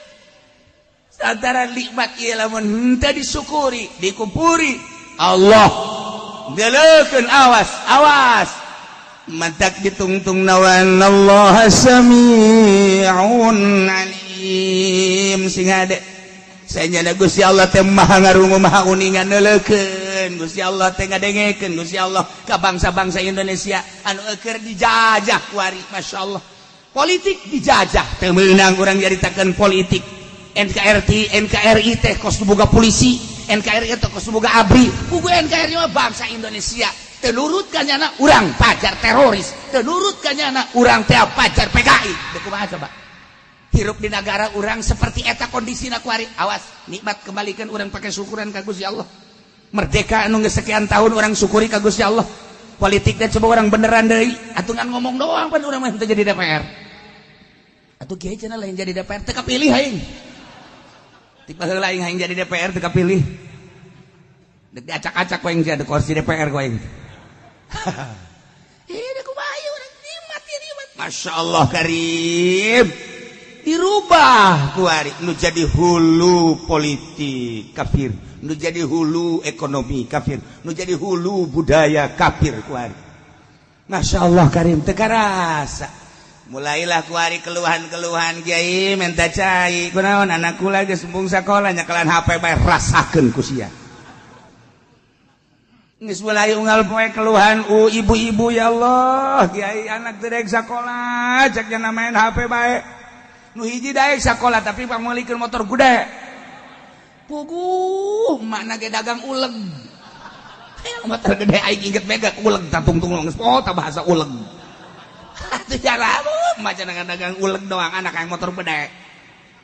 Antara nikmat ieu lamun henteu disyukuri, dikumpuri Allah geleukeun awas awas mantak ditungtung nawan Allah sami'un alim sing hade sanyana Gusti Allah teh maha ngarungu maha uningan neuleukeun Gusti Allah teh ngadengekeun Gusti Allah ka bangsa-bangsa Indonesia anu eueur dijajah kuari Masya Allah politik dijajah teu meunang urang nyaritakeun politik NKRI NKRI teh kos boga polisi NKRI teh kos boga ABRI buku NKRI mah bangsa Indonesia teu nurut ka nyana urang pajar teroris teu nurut ka nyana urang teh pajar PKI deuk kumaha coba hirup di negara urang seperti eta kondisina kuari awas nikmat kembalikan urang pakai syukuran ka Gusti Allah. Merdeka anu geus sekian tahun, urang syukuri ka Gusti Allah. Politik teh coba urang beneran deui atuh, ngan ngomong doang pan urang mah teu jadi DPR. Atuh kiai cenah lain jadi DPR, teu kapilih aing. Ti baheula aing hayang jadi DPR, teu kapilih. Dek diacak-acak ku aing jadi kursi DPR ku aing. Ini kumaha urang nikmat ya, nikmat. Masya Allah Karim, dirubah kuari. Nu jadi hulu politik kafir, nu jadi hulu ekonomi kafir, nu jadi hulu budaya kafir kuari. Masya Allah Karim, teu karasa mulailah kuari keluhan-keluhan. Kiai, minta cai kunaon, anak kula geus embung sakola, nyekelan HP bae, rasakeun ku sia. Geus mulai unggal poe keluhan ibu-ibu, "Ya Allah Kiai, anak teu daek sakola, cek main HP bae." Nu hiji daek sakola, tapi pangmeulikeun motor gede. Puguh makna ge dagang uleg. Motor gede, aing inget mega uleg tatungtung geus oh ta bahasa uleg. Atuh cara maca dagang uleg doang, anak yang motor gede.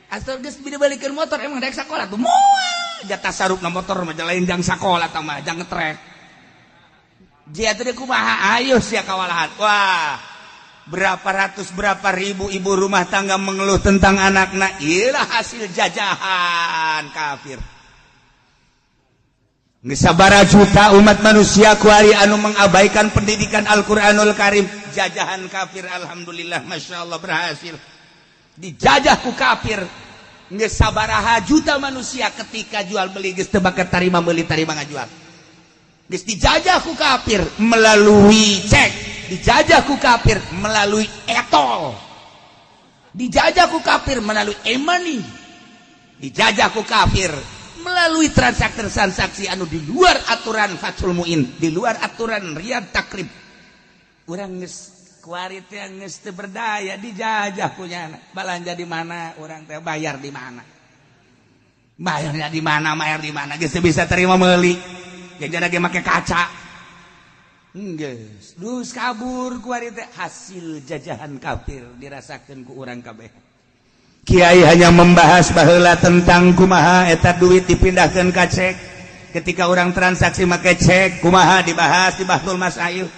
Asal geus dibalikeun motor, emang daek sakola tuh moal. Jatah sarupna motor mah lain jang sakola tah mah, jang ngetrek. Jia teh kumaha, ayo sia kawalahan. Wah, berapa ratus, berapa ribu ibu rumah tangga mengeluh tentang anakna. Iyalah hasil jajahan kafir. Sabara juta umat manusia kuari anu mengabaikan pendidikan Al-Quranul Karim. Jajahan kafir, alhamdulillah, masya Allah, berhasil dijajah ku kafir. Geus sabaraha juta manusia ketika jual beli geus teu bakat tarima meuli, tarima ngajual. Geus dijajah ku kafir melalui cek, dijajah ku kafir melalui e-tol, dijajah ku kafir melalui e-money, dijajah ku kafir melalui transaksi-transaksi anu di luar aturan Fathul Muin, di luar aturan Riyad Takrib. Urang geus kuari teh geus teu berdaya, dijajah punya. Balanja di mana urang teh, bayar di mana, bayarnya di mana, bayar di mana, geus teu bisa terima meuli. Jajan lagi make kaca. Geus, dus kabur kuari teh hasil jajahan kafir dirasakeun ku urang kabeh. Kiai hanya membahas baheula tentang kumaha eta duit dipindahkan ka cek. Ketika orang transaksi make cek kumaha, dibahas di Bahtsul Masail.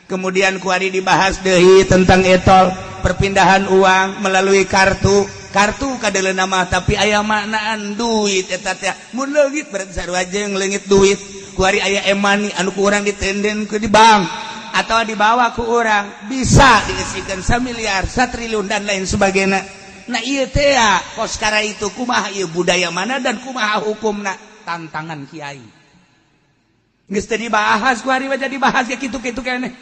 Kemudian kuari dibahas deui tentang e-tol, perpindahan uang melalui kartu. Kartu kadeuleun nama, tapi aya maknaan duit eta teh. Mun leungit berarti sarua jeung leungit duit. Kuari aya e-money anu ku urang ditenden ke di bank atau dibawa ku urang, bisa diisikan 1 miliar, 1 triliun, dan lain sebagainya. Nah, iya teh koskara itu kumaha, ieu budaya mana dan kumaha hukumna, tantangan kiai. Geus teu dibahas ku hari mah, jadi dibahas ya kitu-kitu keneh.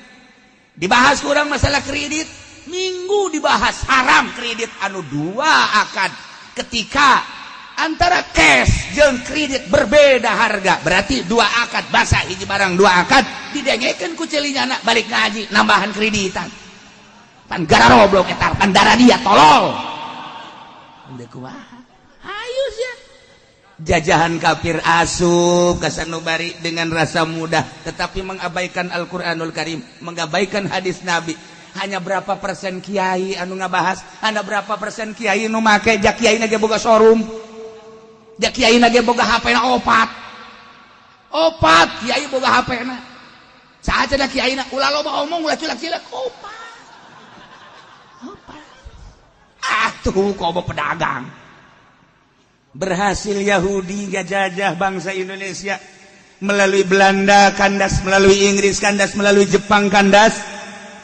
Dibahas kurang masalah kredit, minggu dibahas haram kredit anu dua akad. Ketika antara cash jeung kredit berbeda harga, berarti dua akad, basa hiji barang dua akad, didengekeun ku celinya anak balik ngaji nambahan kreditan. Pan gararoblok eta, pan darah dia tolol. Ayo sia. Jajahan kafir asup ka sanubari dengan rasa mudah, tetapi mengabaikan Al-Qur'anul Karim, mengabaikan hadis Nabi. Hanya berapa persen kiai anu ngabahas, hanya berapa persen kiai nu make, jak kiai ge boga showroom. Jak kiai ge boga HP na opat. Opat kiai boga HP na. Saha cenah kiai na ulah loba omong, ulah culak-cilak, opat. Opat. Ah tuh komo pedagang. Berhasil Yahudi gajah bangsa Indonesia melalui Belanda kandas, melalui Inggris kandas, melalui Jepang kandas,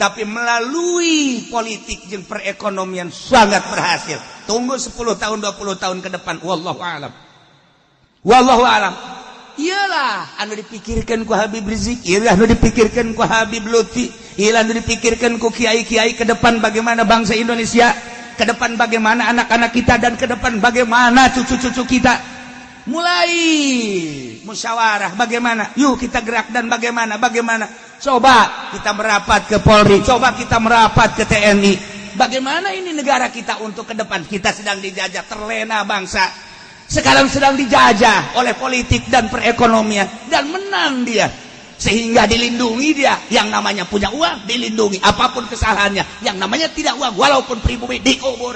tapi melalui politik jeung perekonomian sangat berhasil. Tunggu 10 tahun, 20 tahun ke depan, wallahu alam, wallahu alam. Iyalah anu dipikirkan ku Habib Rizik, iyalah anu dipikirkan ku Habib Lutfi, iyalah anu dipikirkan ku kiai-kiai ke depan, bagaimana bangsa Indonesia ke depan, bagaimana anak-anak kita, dan ke depan bagaimana cucu-cucu kita. Mulai musyawarah bagaimana, yuk kita gerak, dan bagaimana bagaimana, coba kita merapat ke Polri, coba kita merapat ke TNI, bagaimana ini negara kita untuk ke depan. Kita sedang dijajah, terlena bangsa sekarang sedang dijajah oleh politik dan perekonomian, dan menang dia sehingga dilindungi dia. Yang namanya punya uang dilindungi apapun kesalahannya, yang namanya tidak uang walaupun pribumi dikubur.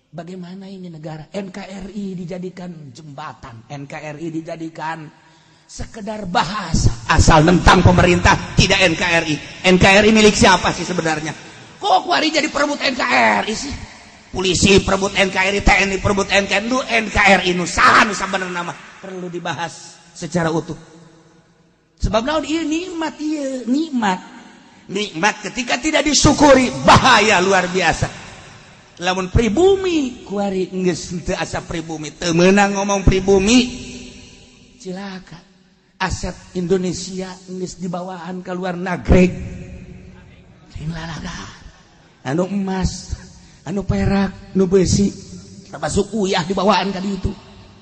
Bagaimana ini negara? NKRI dijadikan jembatan, NKRI dijadikan Sekedar bahasa asal tentang pemerintah tidak NKRI. NKRI milik siapa sih sebenarnya? Kok kuari jadi perebut NKRI sih? Polisi perebut NKRI, TNI perebut NKRI, nu NKRI nu saha nu sabenerna mah perlu dibahas secara utuh. Sebab naon ieu nikmat, ieu nikmat. Nikmat ketika tidak disyukuri bahaya luar biasa. Lamun pribumi kuari geus teu asa pribumi, teu meunang ngomong pribumi, cilaka. Aset Indonesia geus dibawaan ke luar negeri. Lain lalaga. Anu emas, anu perak, nu besi, termasuk uyah dibawaan ka ditu.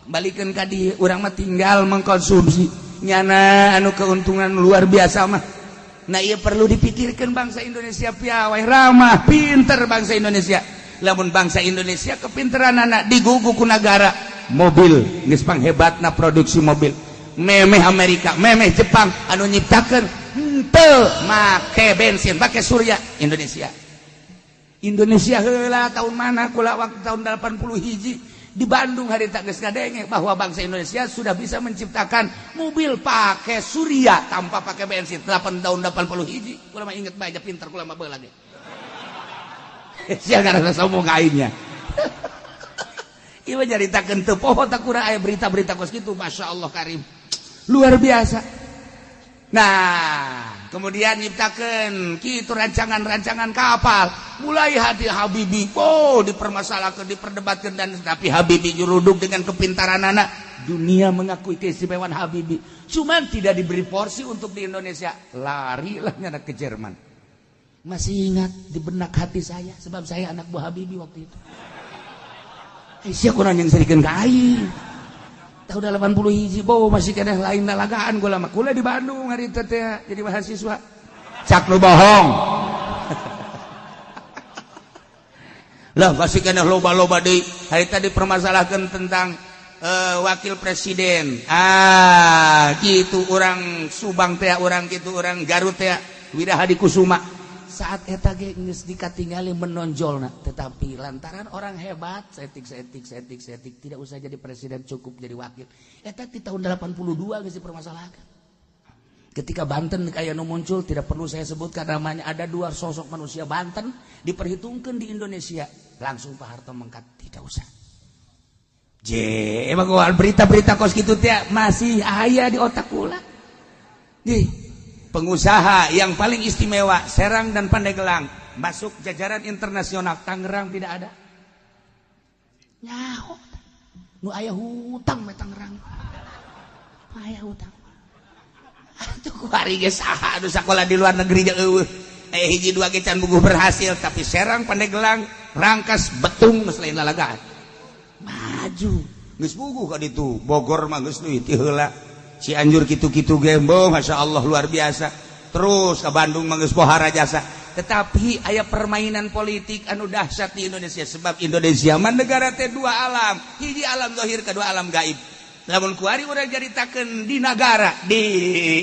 Kembalikan ka dieu, urang mah tinggal mengkonsumsi. Nyana anu keuntungan luar biasa mah. Nah, ieu perlu dipikirkan bangsa Indonesia piawai, ramah, pinter bangsa Indonesia. Lamun bangsa Indonesia kepinteran anak digugu ku negara mobil geus panghebatna produksi mobil. Memeh Amerika, memeh Jepang anu nyiptakeun henteu make bensin, make surya Indonesia. Indonesia heula tahun mana kula waktu tahun 80 hiji di Bandung hari tak geus ngadenge bahwa bangsa Indonesia sudah bisa menciptakan mobil pakai surya tanpa pakai bensin 8 tahun 80 hiji. Kula mah inget bae, pinter kula mah baheula ge. Sia ngarasa sombong ka aingnya. Ieu mah nyaritakeun teu poho tak kurang aya berita-berita kos kitu, Masya Allah karim. Luar biasa. Nah, kemudian nyiptakeun kitu rancangan-rancangan kapal. Mulai hati Habibie, oh dipermasalahkan, diperdebatkan, dan tapi Habibie juruduk dengan kepintaran anak. Dunia mengakui keistimewaan Habibie. Cuman tidak diberi porsi untuk di Indonesia. Larilah nyana ke Jerman. Masih ingat di benak hati saya, sebab saya anak buah Habibie waktu itu. Eh, siapa kurang yang serikeun ka aing. Tahun 80 hiji, boh masih keneh lain lalagaan gua lama. Kula di Bandung hari itu teh jadi mahasiswa. Cak lu bohong. Lah masih keneh loba-loba deui. Hari tadi permasalahkan tentang wakil presiden. Ah, gitu orang Subang teh, orang gitu orang Garut teh, Wirahadi Kusuma. Saat eta ge geus dikatingali menonjolna, tetapi lantaran orang hebat, setik setik setik setik tidak usah jadi presiden, cukup jadi wakil. Eta di tahun 82 geus dipermasalahkan. Ketika Banten aya nu muncul, tidak perlu saya sebutkan namanya, ada dua sosok manusia Banten diperhitungkan di Indonesia, langsung Pak Harto mengkat tidak usah. J, emang berita-berita kos kitu teh masih aya di otak kula. Nih, pengusaha yang paling istimewa Serang dan Pandeglang masuk jajaran internasional, Tangerang tidak ada. Nyaho. Nu aya hutang we Tangerang. Aya hutang. Atuh kuari ge saha anu sakola di luar negeri jeung eueuh. Hiji dua ge can buguh berhasil, tapi Serang Pandeglang Rangkas Betung geus lain lalagaan. Maju. Geus buguh ka ditu. Bogor mah geus deui ti heula. Cianjur kitu-kitu gembo, Masya Allah luar biasa. Terus ke Bandung mah geus pohara jasa. Tetapi aya permainan politik anu dahsyat di Indonesia, sebab Indonesia mah negara teh dua alam, hiji alam zahir, kedua alam gaib. Lamun kuari urang caritakeun di nagara, di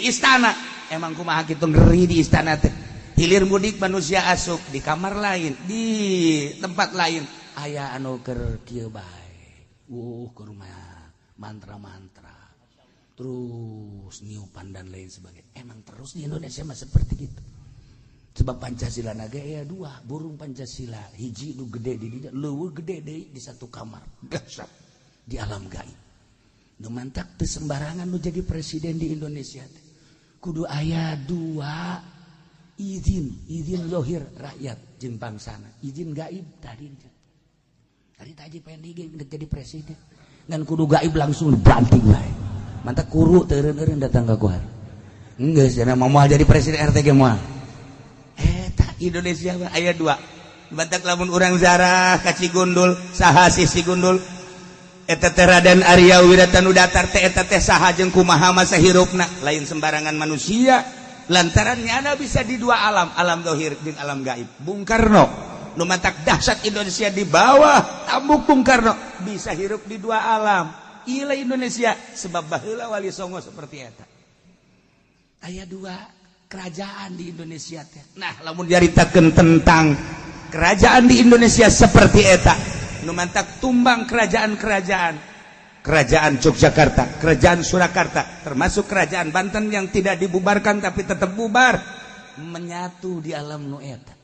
istana, emang kumaha kitu ngeri di istana teh. Hilir mudik manusia asup di kamar lain, di tempat lain aya anu keur kieu bae. Ke rumah mantra-mantra. Terus niupan dan lain sebagainya. Emang terus di Indonesia mah seperti gitu. Sebab Pancasila naga ya dua, burung Pancasila hiji nu gede di dinya, leuweuh gede deui di satu kamar. Dahsyat di alam gaib. Nu mantak teu sembarangan nu jadi presiden di Indonesia teh. Kudu aya dua izin, izin lohir rakyat jeung bangsana, izin gaib tadi. Tadi Haji Pendi ge jadi presiden. Ngan kudu gaib langsung dibanting bae. Mantak kuru teureun-eureun datang ka kuar. Geus cenah moal jadi presiden RT ge moal. Eta Indonesia mah aya dua. Mantak lamun urang zarah ka Cigundul, saha sih Cigundul? Eta teh Raden Arya Wiratanudatar teh eta teh saha jeung kumaha masa hirupna? Lain sembarangan manusia. Lantaran nyana bisa di dua alam, alam zahir jeung alam gaib. Bung Karno nu mantak dahsyat Indonesia di bawah tambuk Bung Karno bisa hirup di dua alam. Ila Indonesia sebab baheula Wali Songo seperti eta. Aya dua kerajaan di Indonesia teh. Nah, lamun dicaritakeun tentang kerajaan di Indonesia seperti eta, nu mantak tumbang kerajaan-kerajaan. Kerajaan Yogyakarta, Kerajaan Surakarta, termasuk Kerajaan Banten yang tidak dibubarkan tapi tetap bubar, menyatu di alam nu eta.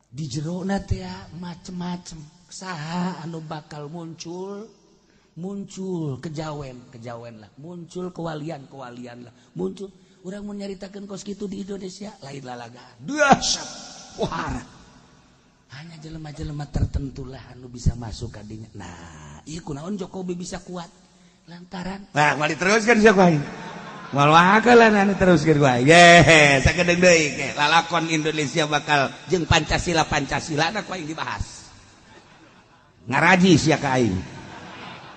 Di jerona teh macem-macem. Saha anu bakal muncul? Muncul kejawen, kejawen lah. Muncul kewalian, kewalian lah. Muncul. Urang mau nyaritakeun kos kitu di Indonesia lain lalaga. Dahsyat. Wah. Hanya jelema-jelema tertentu lah anu bisa masuk kadinya. Nah, iya kunaon Jokowi bisa kuat? Lantaran nah, mau diteruskan siapa aing? Moal bakalan anu teruskeun ku aing. Ye, sakedeung deui ke lalakon Indonesia bakal jeung Pancasila Pancasila na ku aing dibahas. Ngaraji sia ka aing.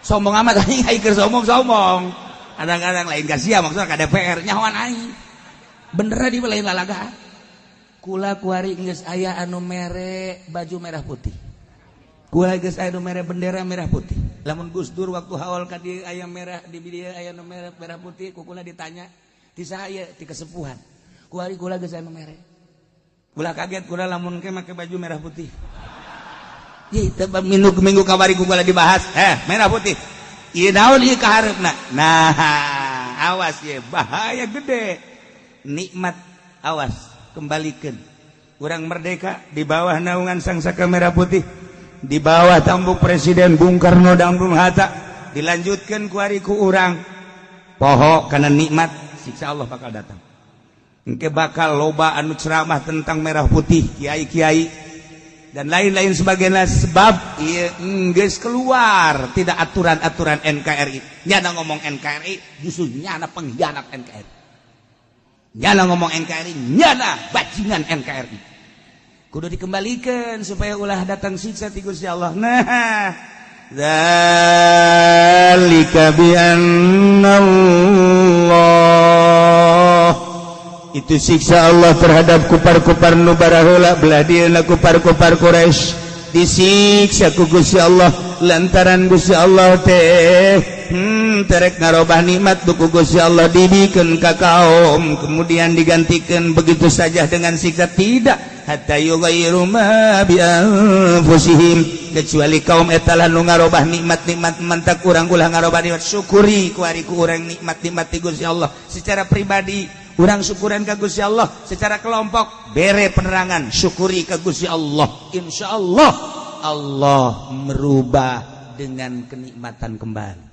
Sombong amat aing, aing keur sombong-sombong. Kadang-kadang lain ka sia, maksudna ka DPR nyahoan aing. Bener di lain lalaga. Kula kuari geus aya anu mere baju merah putih. Kula geus aya anu mere bendera merah putih. Lamun Gus Dur waktu haul ka dieu aya merah di dieu aya nu merah merah putih, ku kula ditanya, "Ti saha ieu?" "Ti kesepuhan." Kuari kula geus aya nu mere. Ulah kaget kula lamun ke make baju merah putih. Ih, teu minggu minggu kamari ku kula dibahas, merah putih. Ieu naon ieu kahareupna? Nah, awas ye, bahaya gede. Nikmat awas kembalikan. Urang merdeka di bawah naungan Sang Saka Merah Putih, di bawah tampuk Presiden Bung Karno dan Bung Hatta, dilanjutkan kuari ku urang poho karena nikmat, siksa Allah bakal datang. Engke bakal loba anu ceramah tentang merah putih, kiai-kiai dan lain-lain sebagainya, sebab ieu enggeus keluar tidak aturan-aturan NKRI. Nyana ngomong NKRI justru nyana pengkhianat NKRI. Nyana ngomong NKRI nyana bajingan NKRI. Kudu dikembalikan supaya ulah datang siksa ti Gusti Allah. Nah, dzalika bi Allah, itu siksa Allah terhadap kupar-kupar nu baraheula, belah dieuna kupar-kupar Quraisy disiksa ku Gusti Allah lantaran Gusti Allah teh terek ngarobah nikmat ku Gusti Allah dibikeun ka kaum, kemudian digantikan begitu saja dengan siksa. Tidak, hatta yughayyiru ma bi anfusihim, kecuali kaum eta lah nu ngarobah nikmat-nikmat. Mantak urang ulah ngarobah nikmat, syukuri kuari ku urang nikmat-nikmat ti Gusti Allah. Secara pribadi urang syukuran ka Gusti Allah, secara kelompok bere penerangan, syukuri ka Gusti Allah, insyaallah Allah merubah dengan kenikmatan kembali.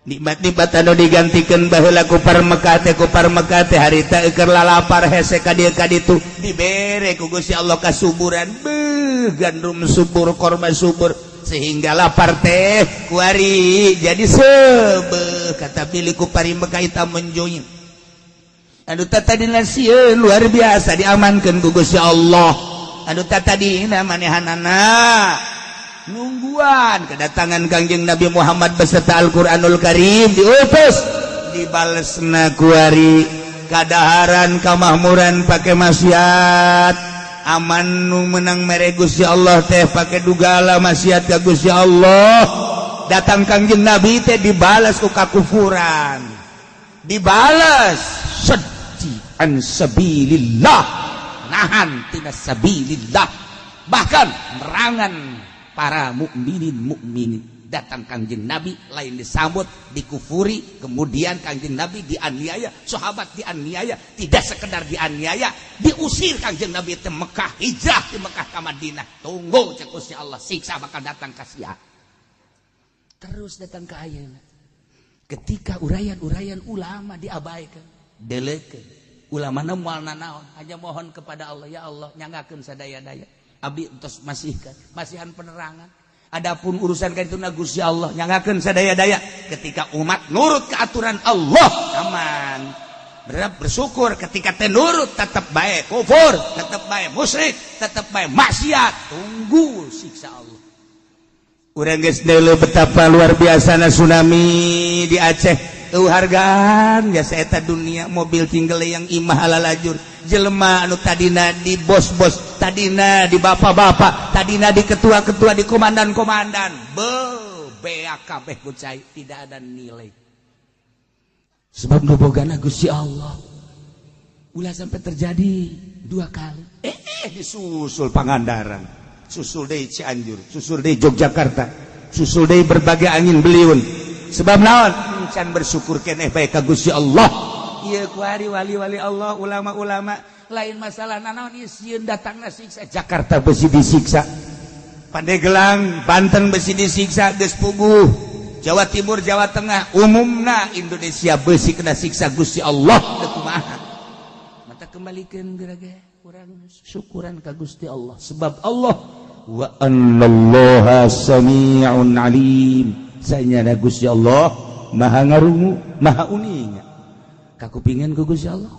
Nikmat-nikmat anu digantikan baheula kupar Mekah teh, kupar Mekah teh harita keur lalapar hese ka dieu ka ditu, dibere ku Gusti Allah kasuburan, beuh, gandum subur, korma subur, sehingga lapar teh kuari jadi sebe kata bilih kupari Mekah eta menjoin anu tadina sieun luar biasa, diamankeun ku Gusti Allah. Anu tadina manehanana nungguan kedatangan Kangjeng Nabi Muhammad beserta Al-Qur'anul Karim diutus, dibalesna kuari kadaharan kamahmuran pakai maksiat. Aman nu menang mere Gusti Allah teh pakai dugala maksiat ka Gusti Allah. Datang Kangjeng Nabi teh dibalas ku kakufuran, dibalas sedih an sabilillah, nahan tina sabilillah, bahkan merangan para mukminin mukminin. Datang Kangjeng Nabi lain disambut, dikufuri, kemudian Kangjeng Nabi dianiaya, sahabat dianiaya, tidak sekedar dianiaya, diusir Kangjeng Nabi ke Mekah, hijrah di Mekah ke Madinah. Tunggu, cek Gusti Allah, siksa bakal datang ka sia. Terus datang ke ayeuna ketika uraian-uraian ulama diabaikan, delekeun ulama moal nanaon, hanya mohon kepada Allah, "Ya Allah, nyanggakeun sadaya-daya abdi entos masihkan masihan penerangan. Adapun urusan ka itu Gusti Allah nyanggakeun sadaya-daya." Ketika umat nurut ke aturan Allah, aman. Berap bersyukur. Ketika teh nurut, tetap baik kufur, tetap baik musyrik, tetap baik maksiat, tunggu siksa Allah. Urang geus betapa luar biasa na tsunami di Aceh. Hargaan biasa eta dunia, mobil tinggal yang imah ala lajur, jelema anu tadina di bos-bos, tadina di bapak-bapak, tadina di ketua-ketua, di komandan-komandan, be beak kabeh ku cai, tidak ada nilai, sebab nu bogana Gusti Allah. Ulah sampai terjadi dua kali. Disusul Pangandaran, susul deui Cianjur, susul deui Yogyakarta. Susul deui berbagai angin beliun. Sebab naon? Can bersyukur keneh bae ka Gusti Allah. Ieu kuari wali-wali Allah, ulama-ulama lain masalah nanaon ieu sieun datangna siksa. Jakarta besi disiksa. Pandeglang, Banten besi disiksa geus puguh. Jawa Timur, Jawa Tengah, umumna Indonesia besi kena siksa Gusti Allah. Teu kumaha? Mata kembalikan geura urang syukuran ka Gusti Allah sebab Allah wa annallaha sami'un alim. Sanyana Gusti Allah maha ngarungu, maha uninga. Kakupingan ku Gusti Allah.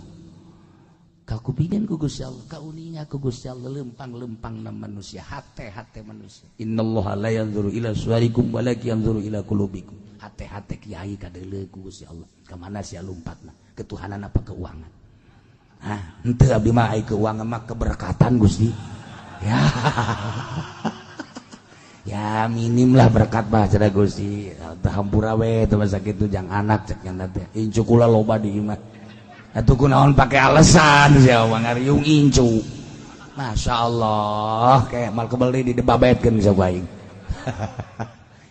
Kakupingan ku Gusti Allah, kauninga ku Gusti Allah lempang-lempang na manusia, hate-hate manusia. Innallaha la yanzuru ila suwarikum walakin yanzuru ila qulubikum. Hate-hate kiai kadeuleu ku Gusti Allah. Ka mana sia lumpatna? Ketuhanan apa keuangan? Ah, henteu abdi mah ai keuangan mah keberkatan Gusti. Ya. Ya minim lah berkat mah cenah Gusti. Teu hampura we teu masa kitu jang anak cek nya teh. Incu kula loba di imah. Atuh kunaon pake alasan sia mah ngariung incu. Masya Allah, kayak mal kebeli di debabetkeun bisa ku aing.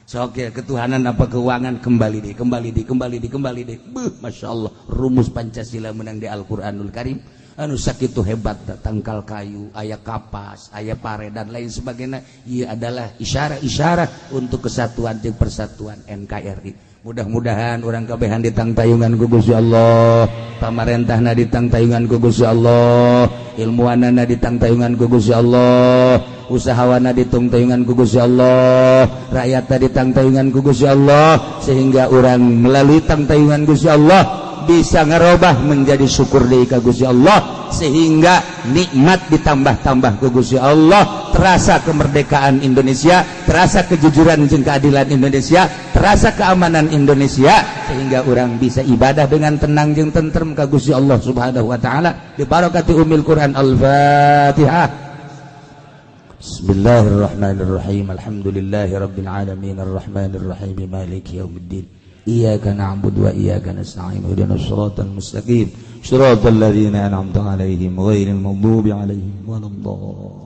Sok ya ketuhanan apa keuangan kembali deh, kembali deh, kembali deh, kembali deh. Beuh, Masya Allah, rumus Pancasila menang di Al-Qur'anul Karim. Anu sakitu hebat tangkal kayu, aya kapas, aya pare dan lain sebagainya. Ieu adalah isyarat-isyarat untuk kesatuan jeung persatuan NKRI. Mudah-mudahan urang kabehan ditangtayungan ku Gusti Allah, pamarentahna ditangtayungan ku Gusti Allah, ilmuwanana ditangtayungan ku Gusti Allah, usahawana ditangtayungan ku Gusti Allah, rakyatna ditangtayungan ku Gusti Allah, sehingga urang melalui tangtayungan Gusti Allah bisa ngerubah menjadi syukur deui ka Gusti Allah, sehingga nikmat ditambah-tambah ku Gusti Allah, terasa kemerdekaan Indonesia, terasa kejujuran jeung keadilan Indonesia, terasa keamanan Indonesia, sehingga orang bisa ibadah dengan tenang jeung tentrem ka Gusti Allah Subhanahu wa taala. Bi barakati umil Quran. Al-Fatihah. Bismillahirrahmanirrahim. Alhamdulillahirabbil alamin arrahmanirrahim maliki yaumiddin. Iyyaka na'budu wa iyyaka nasta'in ihdinas siratal mustaqim siratal ladzina an'amta 'alaihim ghairil maghdubi 'alaihim waladdallin.